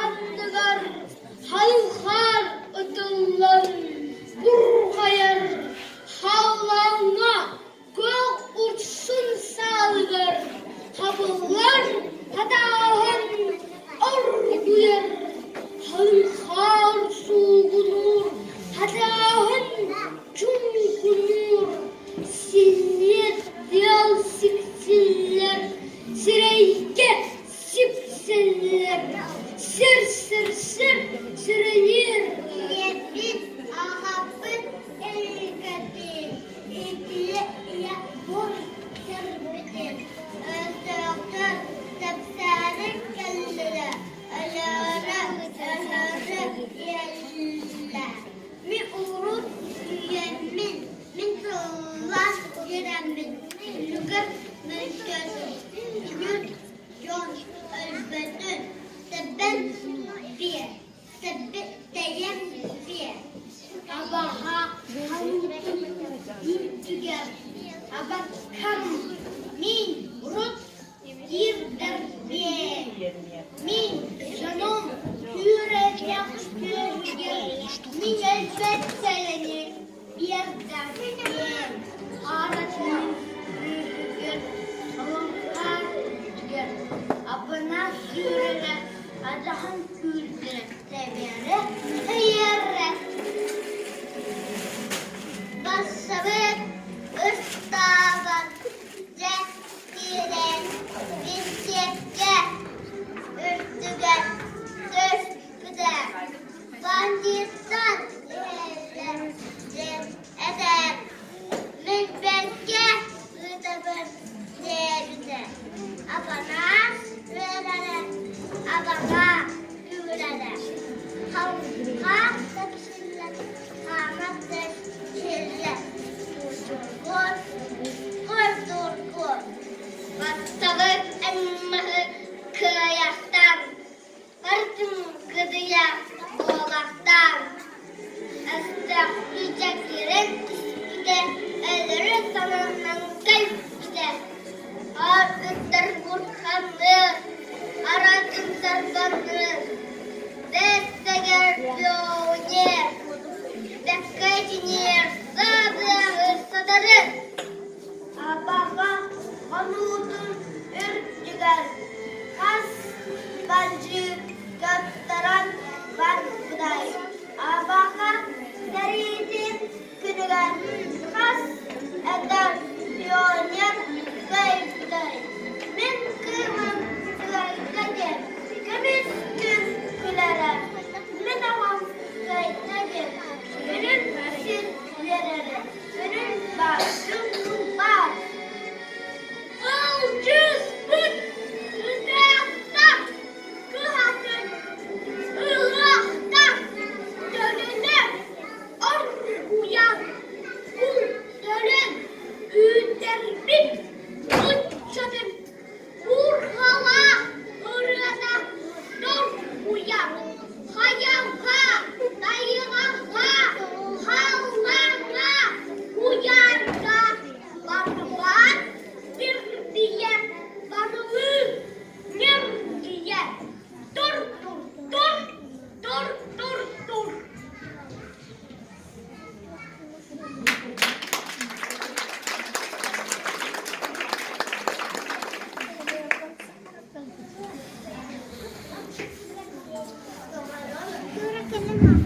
анныгар халхаар ытыллан бурҕайар, халлааҥҥа күөх урсун саалыгар хабыллар хатааһын оргуйар, халхаар суугунуур хатааһын чуҥкунуур, силлиэ тыал сиксиллэр, сирэйгэ сипсэллэр, сир-сир-сир сирэлиир. Ийэбит, аҕабыт илгэтин, итии ийэ бурдурбутун, өстөөхтөр тэпсээри кэллилэр, өлөөрө, өһөрө иһэллэр. Мин урут үйэммин, мин сыллаах үөрэммин, үлүгэр мөлтөөтүм, үнүр дьон өлбөтүн, тэбэн биэр, тэйэн биэр. Абаҕа халытын үрдүгэр абаккам мин урут киирдэрбиэн, мин дьонум күүрэтэх күөлүгэр мин өлбөт сэлэни биэрдэрбиэн, Аратын бүүһүгэр халыҥхаар үрдүгэр абына сүүрэрэ адаһын күүрдэрэ тэбэрэ тэйэрэ. Бассабыт ыстаабат дьэ киирэн бинтиэпкэ үрдүгэр түспүтэ. Бандьыыттар иһэллэр диэн этэр. Мин бэркэ ыытабын диэбитэ. Апанаас үөрэрэ, абаҕа күүрэрэ. Халҕа тэпсиллэр, хаама тэпсиллэр. Курдургур, курдургур. Баттабыт аймаһы кыайахтан, бардым кыдыйа буолахтаан, өстөөх илдьэ киирэн түспүтэ, өлөрү сананан кэлбитэ. Аар үрдэр бурханныыр, аратын сарбанныыр, бэссэгэр пионер, бэккэ инженер саабыаҕы сатарыр. Абаҕа хонуутун үрдүгэр хас бандьыыт кыттаран барбытай? Абаҕа сэриитин күнүгэр хас эдэр пионер кыайбытай? Мин кыымым кыайда диэн көмүс күн күлэрэ, мин аҕам кыайда диэн күнүн сир үөрэрэ. Күнүн баар, күн баар. Ылдьыспыт ытыахтар кыһатын ылыахтар төлөнө оргуйан бу төлөн үүттэрбит ыччатын Уурҕалаах ырыата доргуйар, хайаҕа, тайҕаҕа, халлааҥҥа, куйаарга барбат сирдийэ барылыы ньиргийэ тур-тур-тур, тур-тур-тур. Тура кэлин.